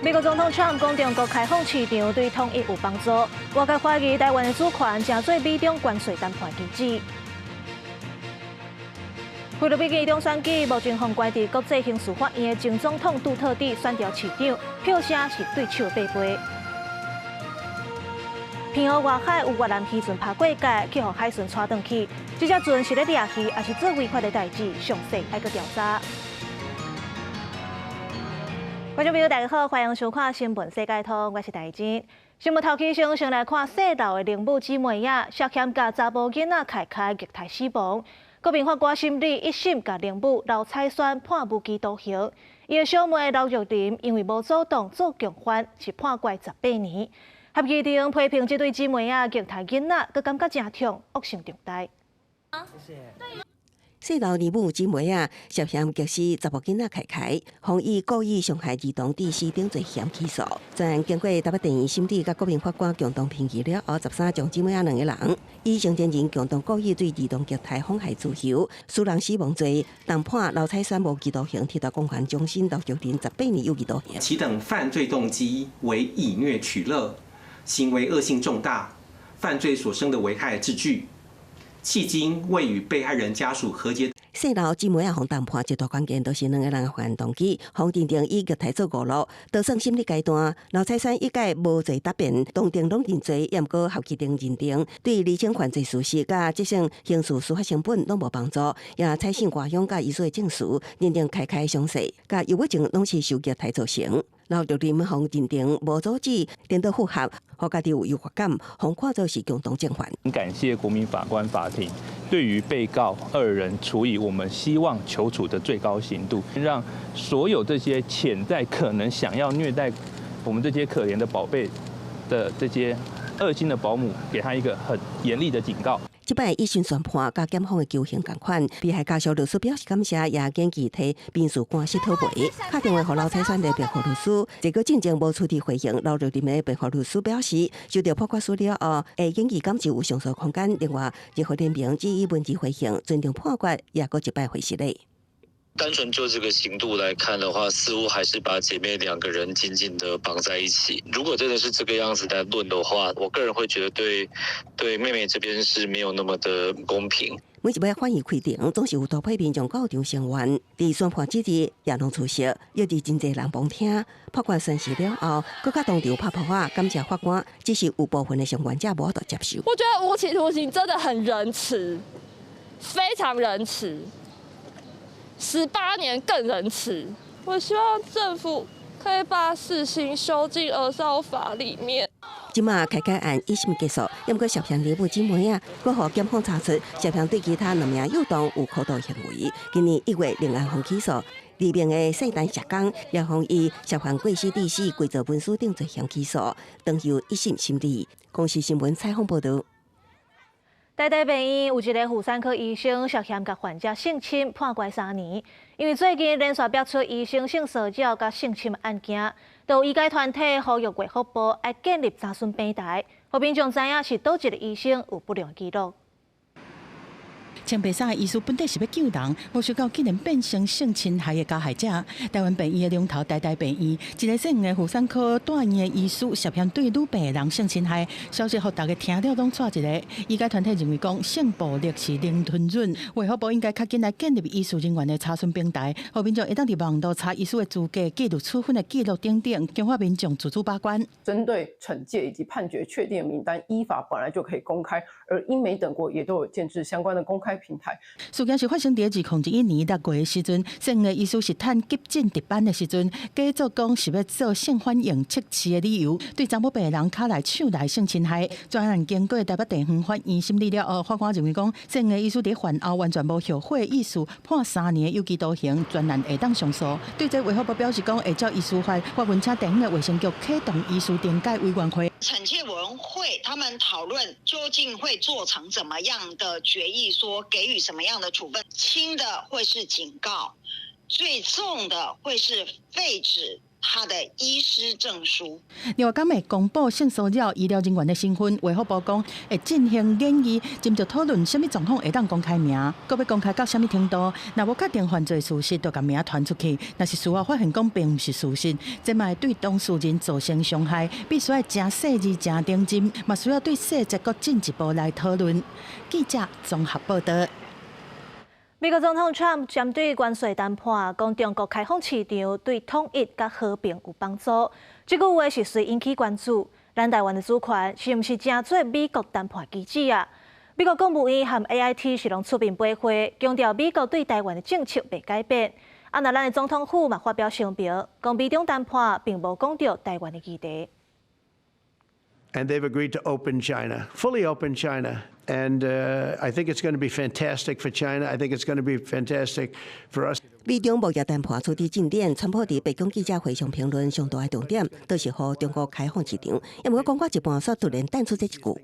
美國總統川普講中國開放市場對統一有幫助，外界懷疑台灣的主權成做美中關稅談判棋子。菲律賓期中選舉，目前予關佇國際刑事法院的前總統杜特蒂選著市長，票聲是對手八倍。澎湖外海有越南漁船爬過界，去予海巡帶轉去。這隻船是咧掠魚，抑是做違法的代誌？詳細愛閣調查。觀眾朋友，大家好，歡迎收看《新聞世界通》，我是大金。新聞頭起先，先來看世老的靈母姊妹仔，涉嫌共查埔囡仔凱凱虐待死亡。國民法官審理一審，共靈母劉彩萱判無期徒刑。伊的小妹劉玉玲因為無主動做共犯，是判監18年。合議庭批評這對姊妹仔虐待囡仔，閣感覺誠痛，惡性重大。謝謝。世老靈母姊妹仔，涉嫌虐死查埔囡仔凱凱，予以故意傷害兒童致死等罪嫌起訴。全案經過台北地院審理，佮國民法官共同評議了後，13將姊妹仔兩個人以成年人共同故意對兒童虐待妨害自由、使人死亡罪，同判劉彩萱無期徒刑，提到公權終身劉玉玲18年有期徒刑。其等犯罪動機為以虐取樂，行為惡性重大，犯罪所生的危害至巨。迄今未與被害人家屬和解。世老姊妹仔予同判，一大關鍵都是兩個人的犯案動機，予認定以虐待做娛樂。就算審理階段，劉彩萱一概無罪答辯，當庭攏認罪，毋過合議庭認定對釐清犯罪事實佮節省刑事司法成本攏無幫助，也採信外鄉佮醫師的證詞，認定凱凱傷勢，佮憂鬱症攏是受虐待造成。劉玉玲予認定無阻止，顛倒復合，予家己有優越感，予看做是共同正犯。感謝國民法官法庭對於被告二人處以我們希望求處的最高刑度，讓所有這些潛在可能想要虐待我們這些可憐的寶貝的這些惡心的保姆，給他一個很嚴厲的警告。這擺一審宣判，佮檢方的求刑仝款，被害家屬律師表示感謝，也建議提民事官司討賠。敲電話予劉彩萱的辯護律師，這個進前無出庭回應。劉玉玲的辯護律師表示，收到判決書了後，會建議感受有上訴空間。另外，熱火聯盟只以文字回應，尊重判決，也閣一擺回實咧。單純就這個刑度來看的話，似乎還是把姐妹兩個人緊緊的綁在一起。如果真的是這個樣子來論的話，我個人會覺得對妹妹這邊是沒有那麼的公平。每一擺法院開庭，總是有大批民眾到場聲援。佇宣判之日，也攏出席，抑佇真濟人旁聽。判決宣示了後，閣較當場拍噗仔，感謝法官。只是有部分的聲援者無法度接受。我覺得無期徒刑真的很仁慈，非常仁慈。18年更仁慈。我希望政府可以把死刑修進兒少法裡面。這馬凱凱案一審結束，毋過涉嫌靈母姊妹仔，閣予檢方查出涉嫌對其他兩名幼童有苦毒行為。今年1月另案予起訴，知名的聖誕社工也予以涉嫌過失致死、偽造文書等罪嫌起訴，等候一審審理。公視新聞採訪報導。台大病院有一个婦產科醫生涉嫌共患者性侵，判監3年。因為最近連續爆出醫生性騷擾佮性侵案件，就有醫界團體呼籲衛福部愛建立查詢平台，予民眾知影是佗一个醫生有不良記錄。穿白衫的醫師本底是欲救人，無想到竟然變成性侵害的加害者。台灣病院的龍頭台大病院，一个姓吳的婦產科住院的醫師涉嫌對女病人性侵害，消息予大家聽了攏掣一个。醫界團體認為講性暴力是零容忍，衛福部應該較緊來建立醫事人員的查詢平台，予民眾會當佇網路查醫師的資格、記錄處分的記錄等等，強化民眾自主把關。針對懲戒以及判決確定的名單，依法本來就可以公開，而英美等國也都有建置相關的公開平台。事件是發生佇2021年6月的時陣，姓吳的醫師是趁急診值班的時陣，假作講是欲做性反應測試的理由，對查某病人跤內手內性侵害。全案經過台北地方法院審理了後，法官認為講，姓吳的醫師佇犯後完全無後悔的意思，判3年有期徒刑，全案會當上訴。對這衛福部表示講，會照醫師法發文請地方的衛生局啟動醫師懲戒委員會。懲戒委員會他們討論究竟會做成怎麼樣的決議，說給予什麼樣的處分，輕的會是警告，最重的會是廢止他的醫師證書。另外，敢會公布性騷擾醫療人員的身份，衛福部講會進行研議，斟酌討論啥物狀況會當公開名，閣欲公開到啥物程度。若無確定犯罪事實，就共名傳出去。若是事後發現講並毋是事實，這嘛會對當事人造成傷害，必須愛誠細緻、誠認真，嘛需要對細節閣進一步來討論。記者綜合報道。美國總統川普針對關稅談判，講中國開放市場對統一佮和平有幫助。這句話是隨引起關注。咱台灣的主權是毋是成做美國談判棋子啊？美國國務院和 AIT 是攏出面回話，強調美國對台灣的政策袂改變。啊，若咱的總統府嘛發表聲明，講美中談判並無講著台灣的議題。 And they've agreed to open China, fully open China. And I think it's going to be fantastic for China. I think it's going to be fantastic for us. 美中貿易談判取得進展，川普佇白宮記者會上評論上大的重點，就是予中國開放市場。毋過講到一半，煞突然彈出這一句。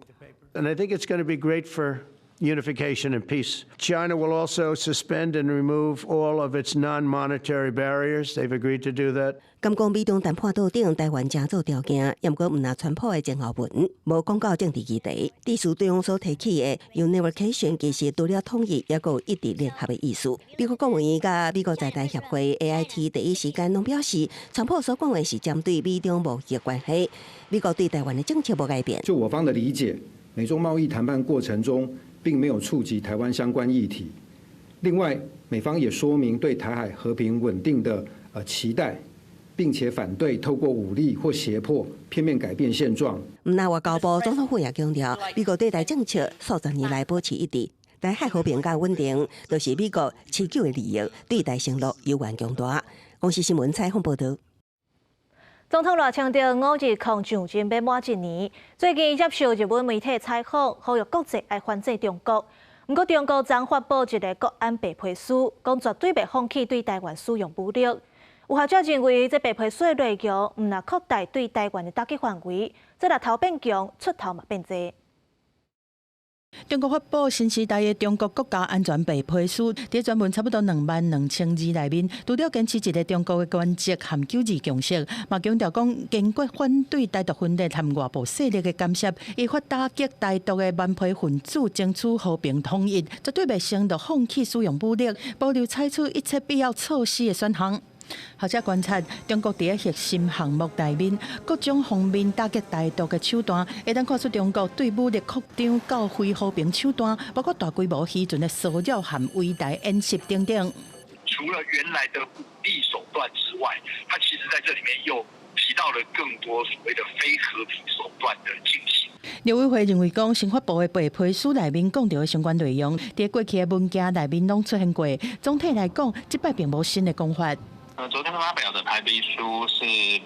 And I think it's going to be great for unification and peace. China will also suspend and remove all of its non-monetary barriers. They've agreed to do that. 敢講美中談判桌頂，台灣成做條件，毋過毋若川普的前後文，無講到政治議題。致詞中所提起的 unification 其實除了統一，抑閣有一致聯合的意思。美國國務院佮美國在台協會 AIT 第一時間攏表示，川普所講的是針對美中貿易關係，美國對台灣的政策無改變。就我方的理解，美中貿易談判過程中，並沒有觸及台灣相關議題。另外，美方也說明對台海和平穩定的期待，並且反對透過武力或脅迫片面改變現狀。毋若外交部總統府也強調，美國對台政策數十年來保持一致，台海和平佮穩定都是美國持久的利益，對台承諾猶原強大。公視新聞採訪報道。總統賴清德五日空上任欲滿一年，最近接受日本媒體採訪，呼籲國際愛反制中國。毋過中國昨發布一个國安白皮書，講絕對袂放棄對台灣使用武力。有學者認為，這白皮書的內容毋若擴大對台灣的打擊範圍，這若頭變強，出頭嘛變濟。中國發布新時代的中國國家安全白皮書，佇全文差不多22,000字內面，除了堅持一个中國的原則和九二共識，嘛強調講堅決反對台獨分裂和外部勢力的干涉，依法打擊台獨的頑皮分子，爭取和平統一，絕對袂承諾放棄使用武力，保留採取一切必要措施的選項。學者觀察，中國佇核心項目內面，各種方面打擊台獨的手段，會當看出中國對武力擴張到非和平手段，包括大規模漁船的騷擾和圍台演習等等。除了原來的武力手段之外，它其實在這裡面又提到了更多所謂的非和平手段的進行。陸委會認為講，新發布的白皮書內面講著的相關內容，佇過去的文件內面攏出現過。總體來講，這擺並無新的講法。昨天發表的白皮書是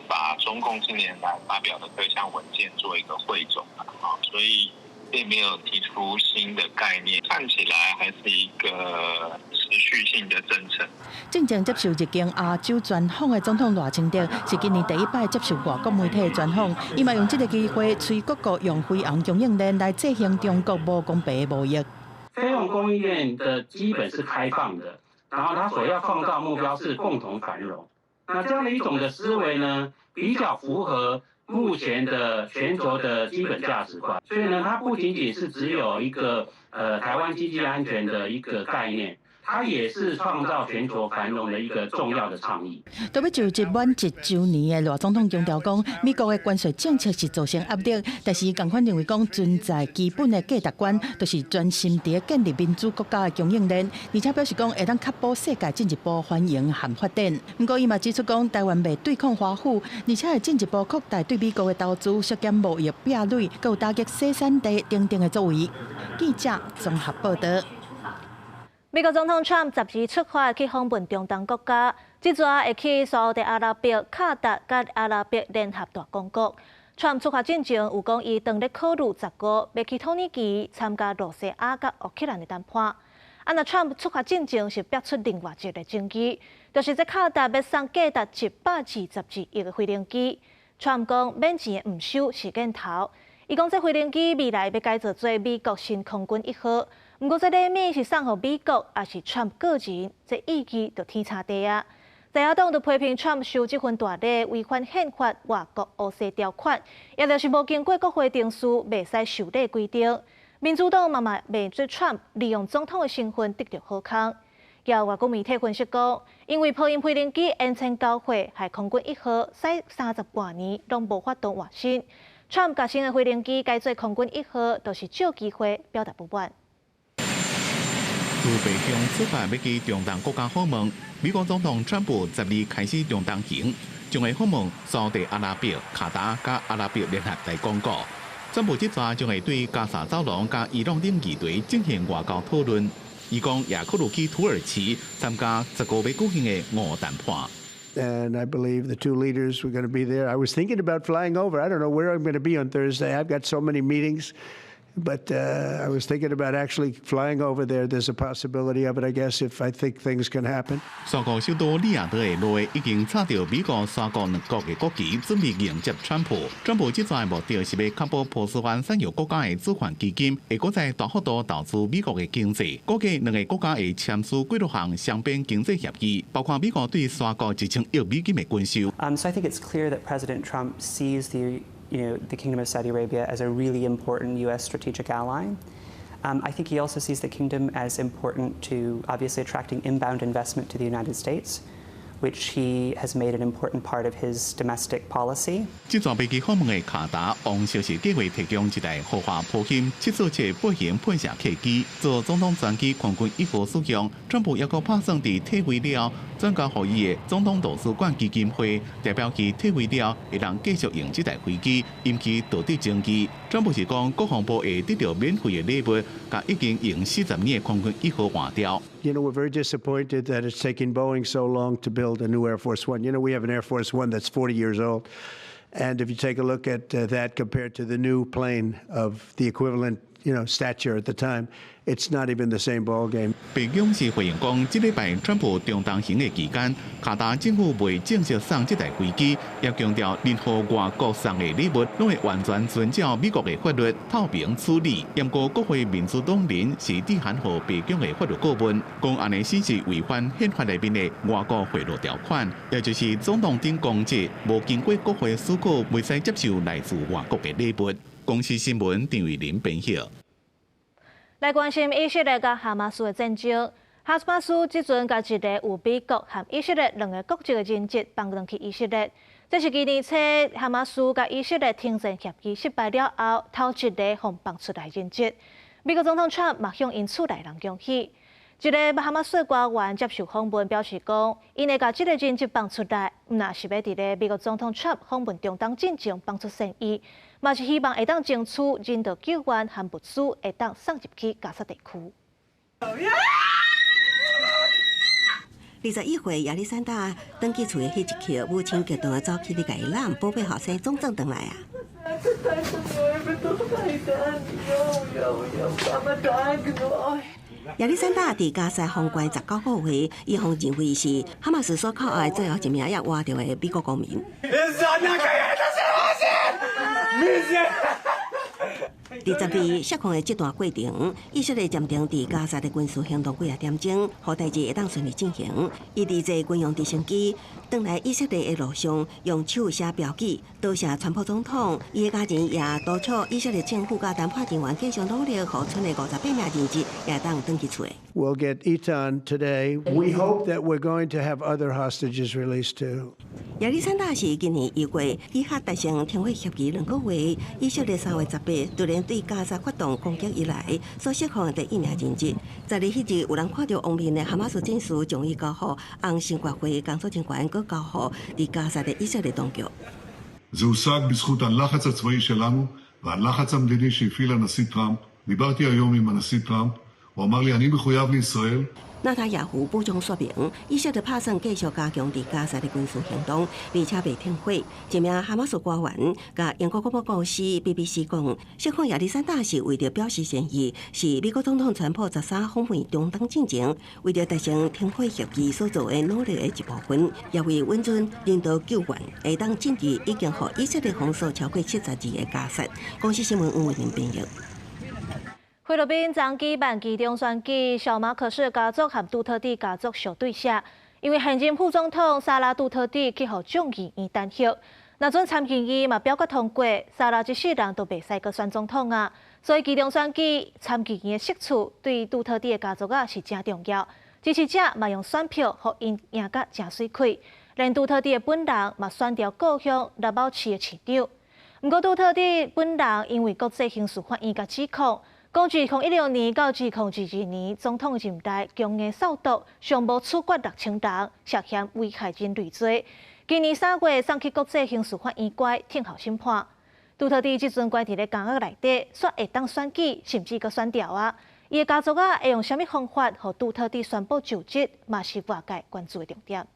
把中共近年來發表的各項文件做一個匯總啊，所以並沒有提出新的概念，看起來還是一個持續性的政策。進前接受日經亞洲專訪的總統賴清德是今年第一擺接受外國媒體的專訪，伊嘛用這个機會，催各國用飛鴻供應鏈來制衡中國無公平的貿易。飛鴻供應鏈的基本是開放的。然後他所要創造目標是共同繁榮，那這樣的一種的思維呢，比較符合目前的全球的基本價值觀。所以呢，它不僅僅是只有一個台灣經濟安全的一個概念。它也是創造全球繁榮的一個重要的倡議。都欲就職滿一週年的賴總統強調講，美國的關稅政策是造成壓力，但是伊仝款認為講存在基本的價值觀，就是專心佇建立民主國家的供應鏈，而且表示講會當確保世界進一步繁榮和發展。毋過伊嘛指出講，台灣袂對抗華府，而且會進一步擴大對美國的投資、削減貿易壁壘，閣有打擊洗產地等等的作為。記者綜合報道。美國總統川普十二出發去訪問中東國家，這逝會去沙烏地阿拉伯、卡達佮阿拉伯聯合大公國。川普出發進前有講，伊當咧考慮15欲去土耳其參加露西亞佮烏克蘭的談判。啊，若川普出發進前是爆出另外一个爭議，就是這卡達欲送價值122億的飛行機。川普講免錢的毋收是見頭。伊講這飛行機未來欲改造做美國新空軍一號。毋過這禮物是送予美國，抑是川普個人，這意見就天差地啊。在野黨就批評川普收這份大禮違反憲法外國烏紗條款，也就是無經過國會程序，袂使受禮規定。民主黨嘛罵川普利用總統的身份得著好康。有外國媒體分析講，因為波音飛行機延前交貨，害空軍一號駛30外年攏無法度換新。川普共新的飛行機改做空軍一號，就是藉機會表達不滿。自白宮出發欲去中東國家訪問，美國總統川普十二開始中東行，將會訪問沙特阿拉伯、卡達佮阿拉伯聯合大公國。川普這逝將會對加薩走廊佮伊朗等議題進行外交討論。伊講也考慮去土耳其參加10月舉行的俄烏談判。 And I believe the two leaders were going to be there. I was thinking about flying over. I don't know where I'm going to be on Thursday. I've got so many meetings. But I was thinking about actually flying over there. There's a possibility of it, I guess, if I think things can happen. 沙國首都利雅得的路已經插著美國沙國兩國的國旗，準備迎接川普。川普這逝的目的是欲確保波斯灣產油國家的主權基金會閣再大幅度投資美國的經濟。估計兩个國家會簽署幾多項雙邊經濟協議，包括美國對沙國1000億美金的軍售。 So I think it's clear that President Trump sees the Kingdom of Saudi Arabia as a really important U.S. strategic ally. I think he also sees the kingdom as important to obviously attracting inbound investment to the United States, which he has made an important part of his domestic policy. 這逝欲去訪問的卡達王室是計劃提供一台豪華波音747波型噴射客機做總統專機空軍一號使用。川普猶閣拍算佇退位了後，轉交予伊的總統圖書館基金會，代表其退位了會當繼續用這台飛機，引起道德爭議。川普是講國防部會得著免費的禮物，共已經用40年的空軍一號換掉。 We're very disappointed that it's taking Boeing so long to build a new Air Force One. We have an Air Force One that's 40 years old. And if you take a look at that compared to the new plane of the equivalent stature at the time, it's not even the same ball game. 白宮是回應講，這禮拜川普中東行的期間，卡達政府未正式送這台飛機，也強調任何外國送的禮物，攏會完全遵照美國的法律透明處理。毋過國會民主黨人是致函予白宮的法律顧問，講按呢是違反憲法內面的外國賄賂條款，也就是總統等公職無經過國會許可，袂使接受來自外國的禮物。公視新聞陳慧琳編譯。來關心以色列佮哈馬斯的戰爭。哈馬斯這陣共一个有美國和以色列兩个國籍的人質放轉去以色列。這是今年初哈馬斯佮以色列停戰協議失敗了後，頭一个予放出來人質。美國總統川普嘛向𪜶厝內人恭喜。一个哈馬斯官員接受訪問表示講，𪜶會共這个人質放出來，毋但是欲佇咧美國總統川普訪問中東進前放出善意，嘛是希望會當爭取人道救援和物資會當送入去加薩地區。21歲亞歷山大轉去厝的彼一刻，母親激動的走去咧共伊攬，寶貝後生總轉轉來啊！亞歷山大佇加薩封關19個月，伊予認為是哈馬斯所扣押最後一名猶活著的美國公民。佇10月釋放的這段過程，以色列暫停佇加薩的軍事行動幾仔點鐘，予代誌會當順利進行。伊佇坐軍用直升機轉來以色列的路上，用手寫標記，多謝川普總統。伊的家人也督促以色列政府佮談判人員繼續努力，予賰的58名人質也當轉去厝。 We'll get Eitan today. We hope that we're going to have other hostages released too. 亞歷山大是今年1月以哈達成停火協議2個月，以色列3月18突然對加薩發動攻擊以來，所釋放的第一名人質。十二彼日有人看著蒙面的哈馬斯戰士將伊交予紅新月會工作人員，閣交予佇加薩的以色列當局。 זה הושג בזכות הלחץ הצבאי שלנו והלחץ המדיני שהפעיל הנשיא טראמפ. דיברתי היום עם הנשיא טראמפ, הוא אמר לי, אני מחויב לישראל. 納塔亞胡補充說明，以色列拍算繼續加強佇加薩的軍事行動，而且袂停火。一名哈馬斯官員共英國廣播公司 BBC 講，釋放亞歷山大是為著表示善意，是美國總統川普13訪問中東進前，為著達成停火協議所做的努力的一部分，也為允准人道救援會當進入已經予以色列封鎖超過70日的加薩。公視新聞黃慧玲編譯。菲律賓昨起萬期中選舉，小馬可仕家族和杜特蒂家族相對寫，因為現任副總統莎拉杜特蒂去予眾議院彈劾，若準參議院嘛表決通過，莎拉這世人都袂使閣選總統啊。所以期中選舉參議院的席次對杜特蒂的家族啊是誠重要。支持者嘛用選票予𪜶贏甲誠媠氣，連杜特蒂的本人嘛選調故鄉達堡市的市長。毋過杜特蒂本人因為國際刑事法院共指控，講2016年到2022年總統任內強硬掃毒，上無處決6000人，涉嫌危害人類罪。今年3月送去國際刑事法院關聽候審判。杜特蒂這陣關佇咧監獄內底，煞會當選舉，甚至閣選調啊！伊的家族啊，會用啥物方法予杜特蒂宣布就職，嘛是外界關注的重點。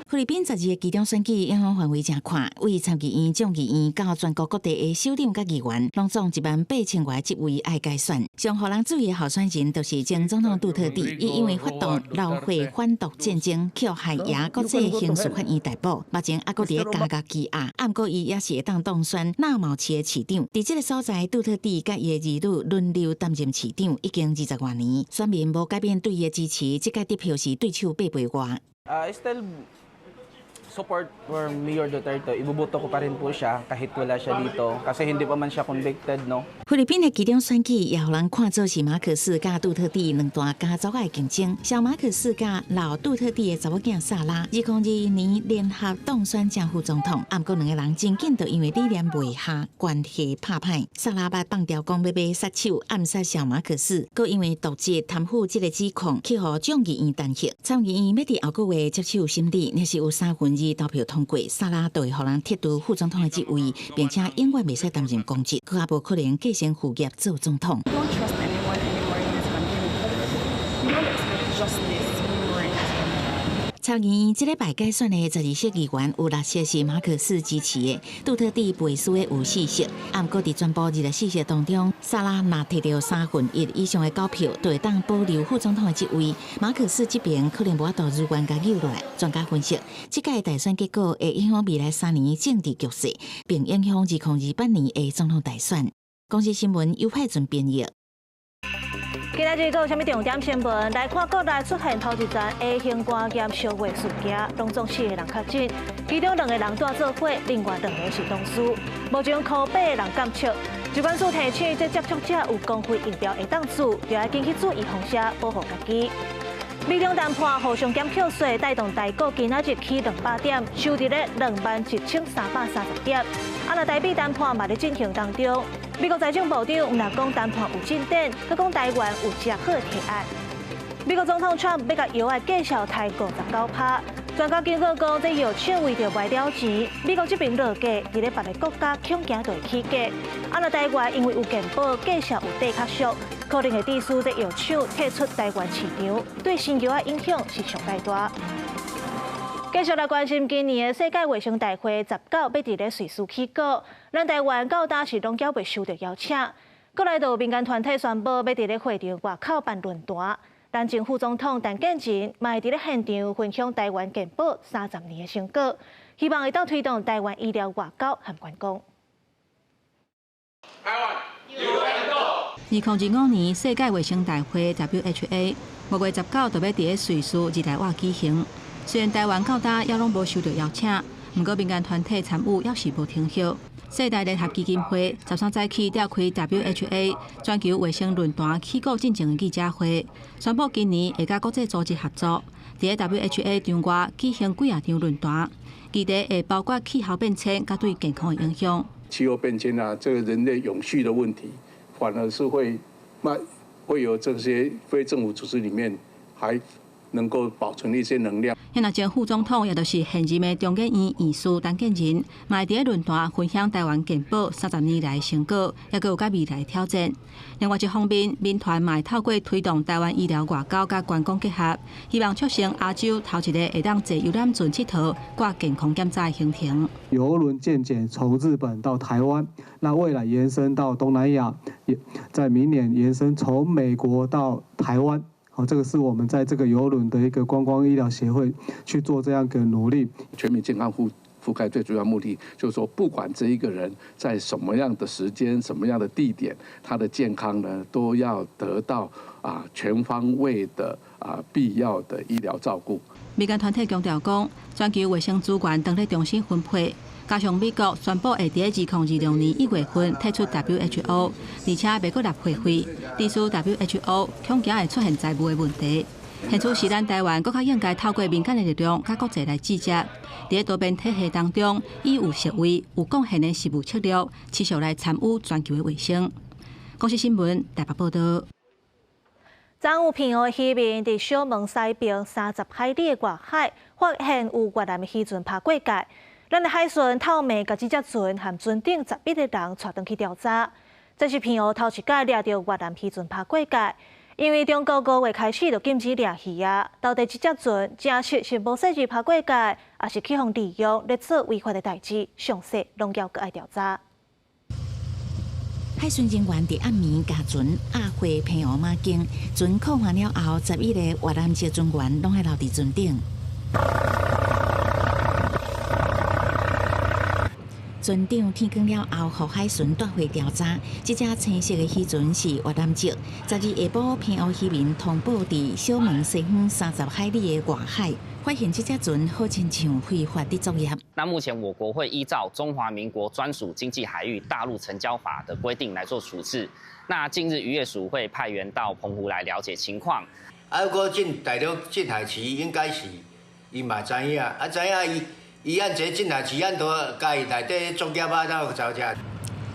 菲律賓12個期中選舉影響範圍誠闊，為參議院、眾議院到全國各地的首長佮議員，攏總1萬8千外職位愛改選。上予人注意的候選人，就是前總統杜特蒂，伊因為發動流血反毒戰爭，予海牙國際刑事法院逮捕，目前猶閣佇咧監獄羈押。毋過伊也是會當當選納卯市的市長。佇這个所在，杜特蒂佮伊的兒女輪流擔任市長，已經20外年。選民無改變對伊的支持，這屆得票是對手8倍外。 I still support for Mayor Duterte. Iboboto ko pa rin po siya kahit wala siya dito kasi hindi pa man siya convicted, no? 菲律賓的期中選舉也予人看做是馬可仕佮杜特蒂兩大家族的競爭。小馬可仕佮老杜特蒂的查某囝薩拉，2022年聯合當選正副總統，毋過兩个人真緊就因為理念袂合，關係拍歹。薩拉捌放調講欲買殺手暗殺小馬可仕，閣因為瀆職貪腐這个指控，去予眾議院彈劾。參議院欲佇後個月接手審理，若是有2/3投票通過，薩拉就會予人撤除副總統的職位，並且永遠袂使擔任公職，閣較無可能繼承父業做總統。 We don't trust anyone anymore in this country. We don't expect justice anymore in this country. 參議院這禮拜改選的12席議員有6席是馬可仕支持的，杜特蒂背書的有4席，毋過佇全部24席當中，薩拉若提著1/3以上的高票，就會當保留副總統的職位。馬可仕這邊可能無法度如願共扭落來。專家分析，這屆大選結果會影響未來3年政治局勢，並影響2028年的總統大選。公視新聞尤派准編譯。今仔日閣有啥物重點新聞？來看國內出現頭一宗 A 型肝炎相會事件，攏總四个人確診，其中兩個人蹛做伙，另外兩个是同事。目前予八个人監測。疾管署提醒，這接觸者有公費疫苗會當注，就愛緊去注預防射，保護家己。美中談判互相減課稅，帶動台股今仔日起200點，收佇咧21,330點。啊，若台美談判嘛咧進行當中，美國財政部長毋但講談判有進展，閣講台灣有誠好的提案。美國總統川普欲共藥仔價數刣59%，專家警告講，這藥廠為著賣了錢，美國這邊落價，佇咧別个國家恐驚就會起價。啊，若台灣因為有健保，價數有底較俗，可能會致使這藥廠退出台灣市場，對新藥仔影響是上蓋大。繼續來關心今年的世界衛生大會19欲佇咧瑞士起鼓，咱台灣到今是攏猶未收到邀請。閣來就有民間團體宣布欲佇咧會場外口辦論壇，咱前副總統陳建仁嘛會佇咧現場分享台灣健保30年的成果，希望會當推動台灣醫療外交和觀光。2025年世界衛生大會 WHA 5月19就欲佇咧瑞士日內瓦舉行。雖然台灣到今猶攏無收到邀請，毋過民間團體參與猶是無停歇。世代聯合基金會13早起召開 WHA 全球衛生論壇起鼓進前的記者會，宣布今年會佮國際組織合作，佇咧 WHA 場外舉行幾仔場論壇，議題會包括氣候變遷佮對健康的影響。氣候變遷啊，這個人類永續的問題，反而是會，那會有這些非政府組織裡面還能夠保存一些能量。遐前副總統，也就是現任的中研院院士陳建仁，嘛會佇咧論壇分享台灣健保30年來的成果，猶閣有佮未來的挑戰。另外一方面，民團嘛會透過推動台灣醫療外交佮觀光結合，希望促成亞洲頭一个會當坐遊覽船𨑨迌、掛健康檢查的行程。郵輪健檢從日本到台灣，那未來延伸到東南亞，也在明年延伸從美國到台灣。好，這個是我們在這個郵輪的一個觀光醫療協會去做這樣個努力。全民健康護覆蓋最主要目的就是說，不管這一個人在什麼樣的時間、什麼樣的地點，他的健康呢都要得到全方位的必要的醫療照顧。民間團體強調講，全球衛生資源當咧重新分配，加上美國宣布會佇2026年1月份退出 WHO，而且袂閣納會費，致使 WHO 恐驚會出現財務的問題。現此時，咱台灣閣較應該透過民間的力量，佮國際來支持。佇多邊體系當中，以有實惠、有貢獻的實務策略，持續來參與全球的衛生。公視新聞台北報道。昨有澎湖漁民佇小門西邊30海里的外海，發現有越南的漁船趴過界。咱的海巡透暝共這隻船和船頂11個人帶轉去調查。這是澎湖頭一擺掠著越南漁船趴過界。因為中國五月開始就禁止掠魚啊，到底這隻船真實是無細緻趴過界，抑是去予利用來做違法的代誌？詳細攏猶閣愛調查。海巡人員佇暗暝共船押回澎湖馬間，船靠岸了後，11個越南籍船員攏還留佇船頂。船長天光了後，予海巡帶回調查。這隻青色的漁船是越南籍。12下晡，澎湖漁民通報佇小門西方30海里的外海，發現這隻船好親像非法佇作業。那目前我國會依照《中華民國專屬經濟海域大陸成交法》的規定來做處置。那近日漁業署會派員到澎湖來了解情況。啊，閣進大陸進海池應該是伊嘛知影，啊知影伊。伊按這進來，是按都共伊內底作業啊，哪有走遮？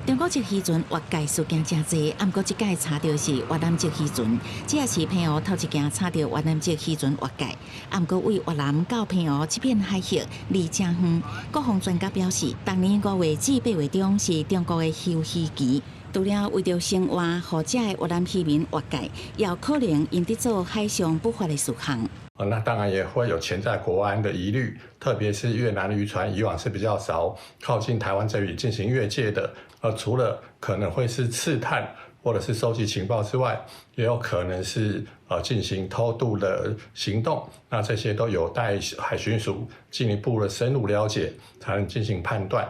中國籍漁船越界事件誠濟，毋過這擺查著是越南籍漁船，這也是澎湖頭一件查著越南籍漁船越界。毋過對越南到澎湖這片海域離誠遠，國防專家表示，逐年5月至8月中是中國的休漁期，除了為著生活，予遮的越南漁民越界，也有可能𪜶佇做海上不法的事項。那當然也會有潛在國安的疑慮，特別是越南漁船以往是比較少靠近台灣這裡進行越界的，除了可能會是刺探或者是收集情報之外，也有可能是進行偷渡的行動，那這些都有待海巡署進一步的深入了解，才能進行判斷。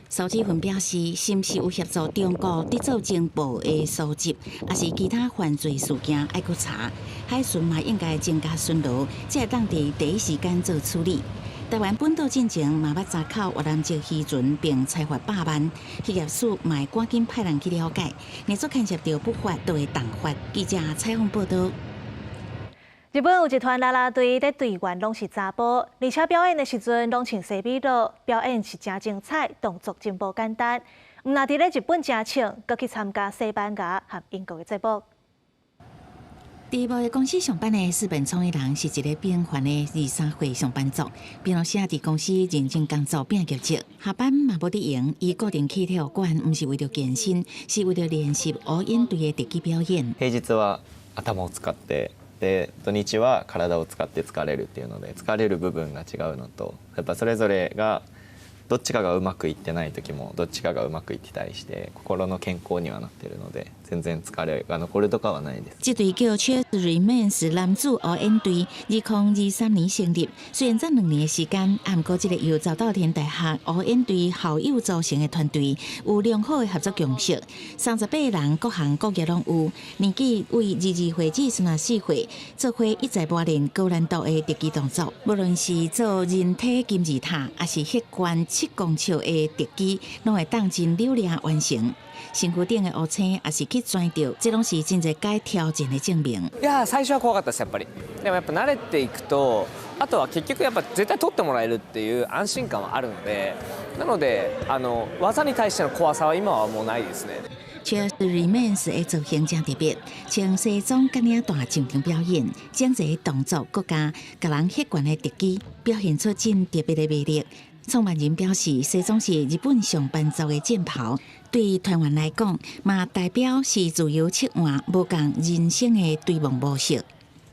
蘇志雲表示，是毋是有協助中國佇做情報的收集，抑是其他犯罪事件，愛閣查。海巡嘛應該增加巡邏，才會當佇第一時間做處理。台灣本島進前嘛捌查扣越南籍漁船，並裁罰100萬，漁業署嘛會趕緊派人去了解。若做牽涉著不法，就會重罰。記者採訪報導。日本有一團啦啦隊的隊員攏是查埔，而且表演的時陣攏穿西米露，表演是誠精彩，動作真無簡單。毋但佇咧日本誠唱，閣去參加西班牙和英國的節目。佇貿易公司上班的四本創意人是一个平凡的23歲上班族，平常時佇公司認真工作拼業績，下班嘛無佇閒。伊固定去體育館，毋是為著健身，是為著練習烏演隊的特技表演。平日は頭を使って、で土日は體を使って疲れるっていうので、疲れる部分が違うのと、やっぱそれぞれがどっちかがうまくいってない時もどっちかがうまくいってたりして、心の健康にはなってるので、全然疲れが残るとかはないです。這隊叫 Cheers Remains 男子烏演隊，2023年成立，雖然才2年的時間，毋過這个由早稻田大學烏演隊校友組成的團隊，有良好的合作共識。38個人各行各業攏有，年紀為22歲至34歲，做伙一再磨練高難度的特技動作。無論是做人體金字塔，抑是血懸7公尺的特技，攏會當真流利完成。身軀頂的烏青，抑是去鑽著，這攏是真濟擺挑戰的證明。いや最初は怖かったですやっぱり。でもやっぱ慣れていくと、あとは結局やっぱ絶対取ってもらえるっていう安心感はあるので、なので技に対しての怖さは今はもうないですね。 Cheers Remains 的造型誠特別，穿西裝佮領帶上場表演，整個動作閣加共人血懸的特技，表現出真特別的魅力。創辦人表示，西裝是日本上班族的戰袍，對團員來講，嘛代表是自由切換、無仝人生的追夢模式。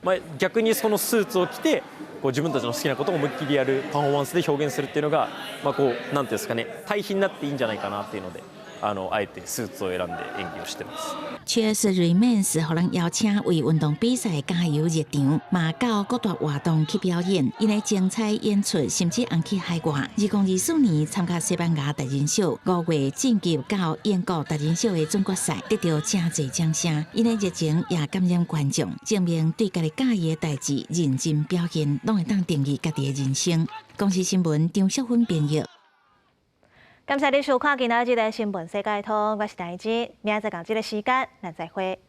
まあ逆にそのスーツを着て、こう自分たちの好きなことを思いっきりやるパフォーマンスで表現するっていうのが、まあこうなんていうんですかね、対比になっていいんじゃないかなっていうので、あえてスーツを選んで演技をしてます。 Cheers Remains 予人邀請為運動比賽加油熱場，嘛到各大活動去表演，𪜶的精彩演出甚至紅去海外。2024年參加西班牙達人秀，5月晉級到英國達人秀的準決賽，得著誠濟掌聲。𪜶的熱情也感染觀眾，證明對家己佮意的代誌認真表現，攏會當定義家己的人生。公視新聞張淑芬編譯。感謝你收看今仔日的新聞世界通，我是戴芝，明仔載仝這个時間，咱再會。